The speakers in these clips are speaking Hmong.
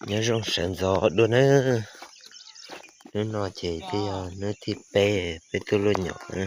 Nyob zoo sawv ntxov dua nawb. Hnub no ces twb yog hnub thib peb peb tuaj luaj nyom na.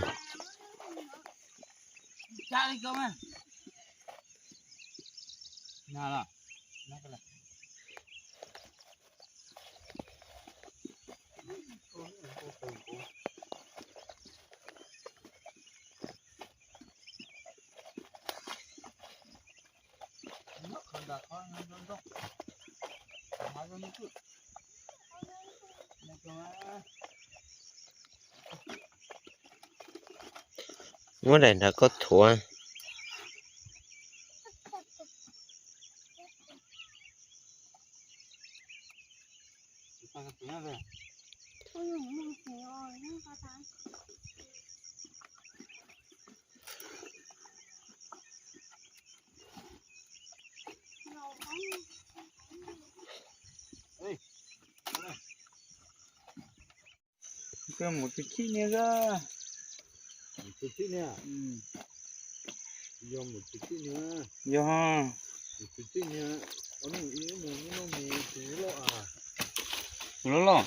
Muab daim nrog koj thuav. Koj mus tsis khib niag a. Mus tsis khib niag. Yog mus tsis khib niag. Yog. Mus tsis khib niag. Ua neej ib mus ib hnub mus tus loj a. Tus loj loj.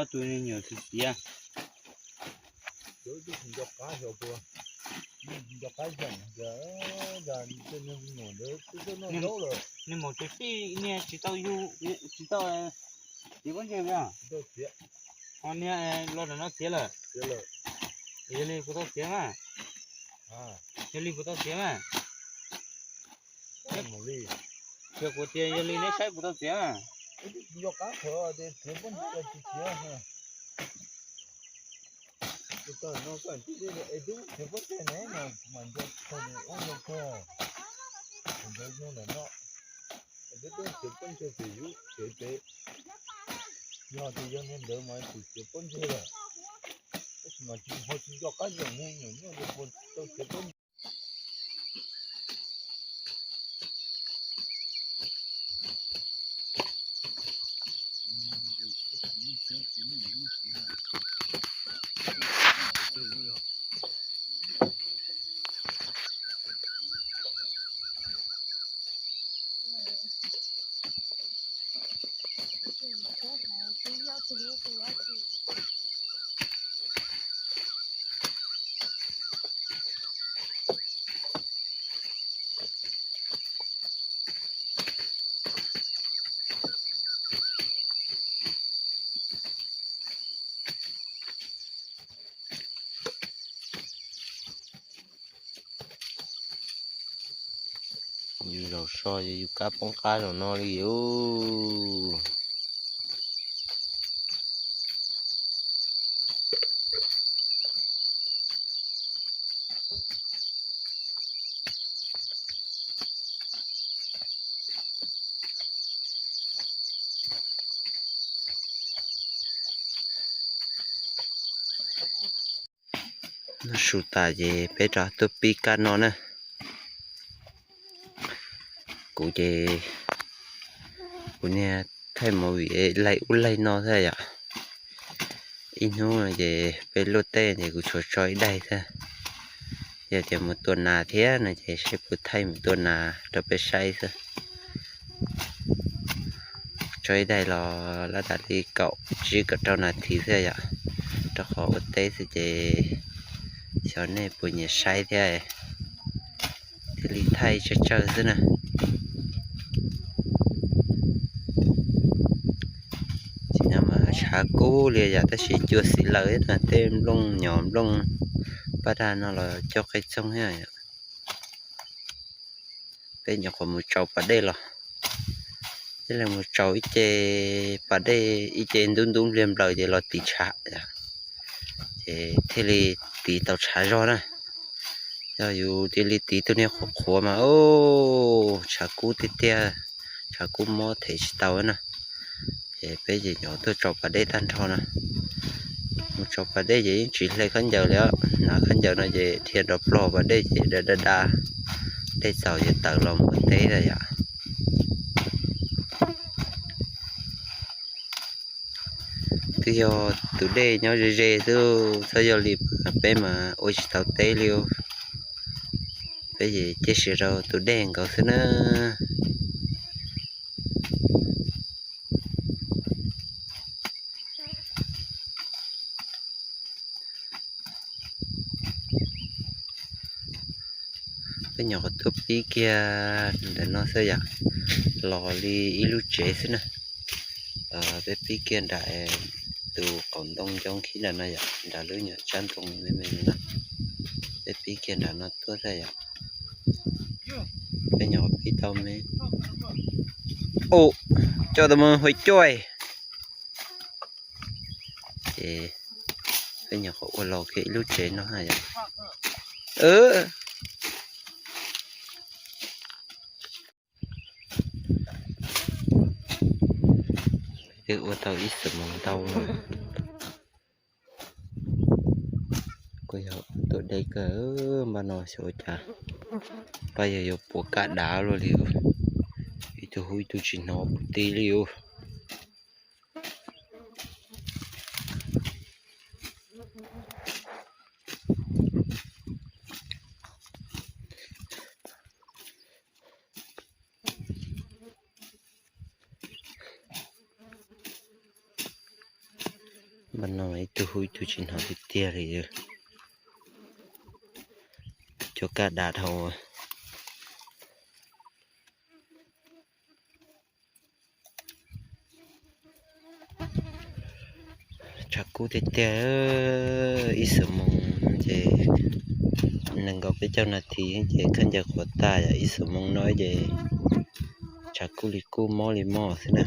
Tus nyuam txiv xiav. Nco qab xyom, nco qab xyom, nco, nco, nco, nws mus tsis khib niag tsis tau yug, tsis tau txiav pob ntseg li. Ho niag los nram no txiav lawm. Yog li puas tau txiav mas? Yog li puas tau txiav mas? Yog kuv tias yog li neb saib puas tau txiav mas? Nco qab txiav pob ntseg tsis txiav. Tus tawg no koj tib tib es dub txiav pob ntseg ne no kuv mas nco txog nws ub nco kawg. Tus ntawd yog ntawm no, peb txiav pob ntseg ces yus txiav pem. Yog tias yog niag ntawd mas tus txiav pob ntseg lawm. Tab sis mas tsis ho tsis nco qab zoo ne, nyuam nyuj tau txiav pob ntseg. Yus zaum so ces yus kab poob qab zaum no li os. Noj su tas ces peb rov tuaj pib kab noj na. Kuv ces kuv niag thaij movie laig ub laig no thiab yom. Ib hnub no ces peb luaj teb ces kuv tsuas tso ib daim thiab. Yog tias mus tua nas thiab no ces seb puas thaij mus tua nas rau peb saib xwb. Tso ib daim los lab tas li kaum tsib kaum rau nas this xwb yom, rau qhov ua teb xwb ces xyov nej puas nyiam saib thiab, thiaj li thaij tsawg tsawg xwb na. Tsis no mas tshav kub li yom, tab sis cua xis laws na, tej nplooj nyom nplooj paj daj no los coj qe txoog thiab. Peb nyuam qhuav mus tsaus pas dej los, ib leeg mus tsaus ib ce pas dej, ib ce ntub ntub npliag nplaws ces los tiv tshav, ces thiaj li tiv tau tshav zog na. Yog yus cia li tiv tus niag qhuav qhuav mas, o, tshav kub tiag tiag, tshav kub mob them tsis tau na. Ces peb ces nyuam tuaj tsaus pas dej tag nrho na. Mus tsaus pas dej ces yeej tsis hle khaub ncaws li, hnav khaub ncaws no ces dhia nrov plog pas dej ces da da da, dej txaus ces tawm los mus teb lawm yom. Twb yog tus dej nyob ze ze xwb, txhob yog li peb mas ua tsis tau teb li. Peb ces cia siab rau tus dej nkaus xwb na. Peb nyuam qhuav tuaj pib kiag ntawm no xwb yom, los li ib lub tsev xwb na. Peb pib kiag nram tus qaum ntoo ncoo khib nram no yom, nram lub nyuam tsab ntoo me me no. Peb pib kiag nram no tuaj xwb yom. Peb nyuam qhuav pib tau me. Ua, coj tau mus hauv coj. Ces peb nyuam qhuav ua los kiag ib lub tsev no yom. Twb ua tau ib xuab moos ntau lawm. Kuj yog tuaj deb kawg npaj no xyov ua cas. Pab yog yuav puas kaj dav luaj li. Ib tug hu ib tug tsis hnov puv ti li ub. Npaj no ib tug hu ib tug tsis hnov tiag tiag li. Cov kaj dav dhau. Tshav kub tiag tiag, ib xuab moos ces nees nkaum peb caug nas this ces khaub ncaws qhuav tag, yog ib xuab moos no ces tshav kub li kub mob li mob xwb na.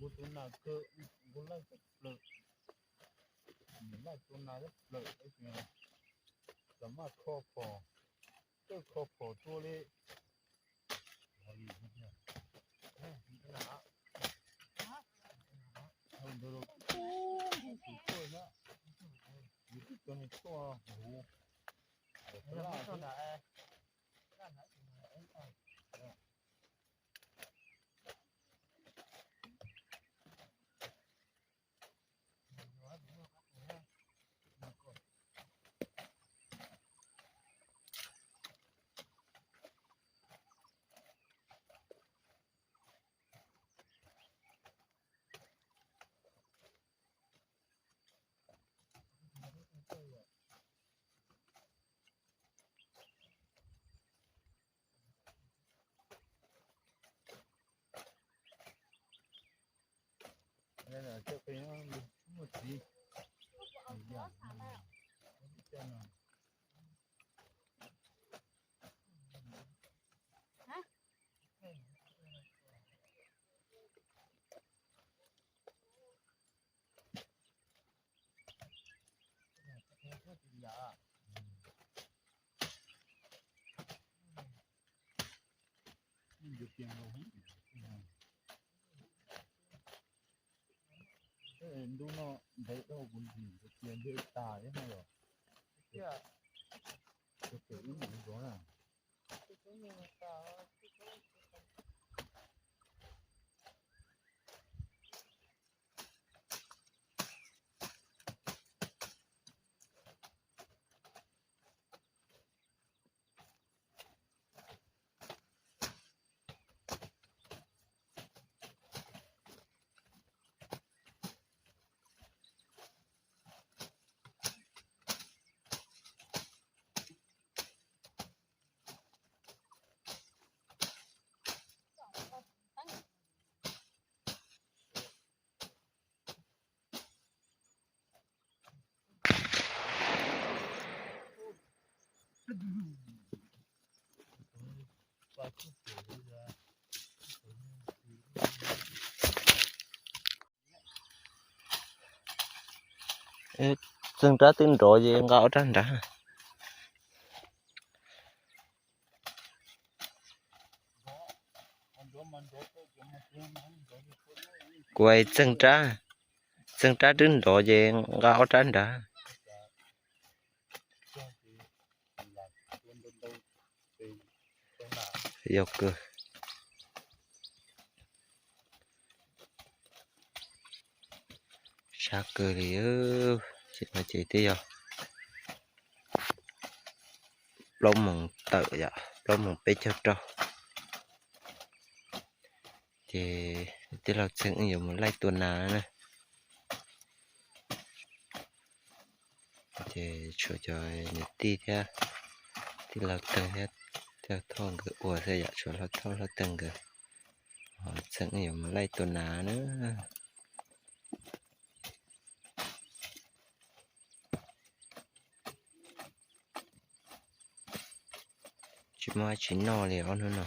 Npua tus nas kawg, npua laij teb plaws, npua laij tus nas teb plaws, los maj kho pom, tawj Kho phom tuaj li. Cov pem no muaj txiv. Ntuj no ntev dhau kuv ntxim tias ntev tas thiab no los. Cov pem ib mus zov na. Txeeg rab twb nrov ces nqa ob rab nrad. Kuv txeeg rab, txeeg rab twb nrov ces nqa ob rab nrad. Yog kawg. Sab kawg li, tsis no ces twb yog plaub moos tawm yom, plaub moos peb caug rau. Ces tij laug Txeeg wb yuav mus laij tua nas na. Ces tshuav cov niam tij thiab tij laug Teeg thiab, tij laug Thoj nkawd ua xwb yom, tshuav Thoj Thoj Teeg nkawd. Ho Txeeg wb yuav mus laij tua nas na. Tsis muaj dab tsi noj li ob hnub no.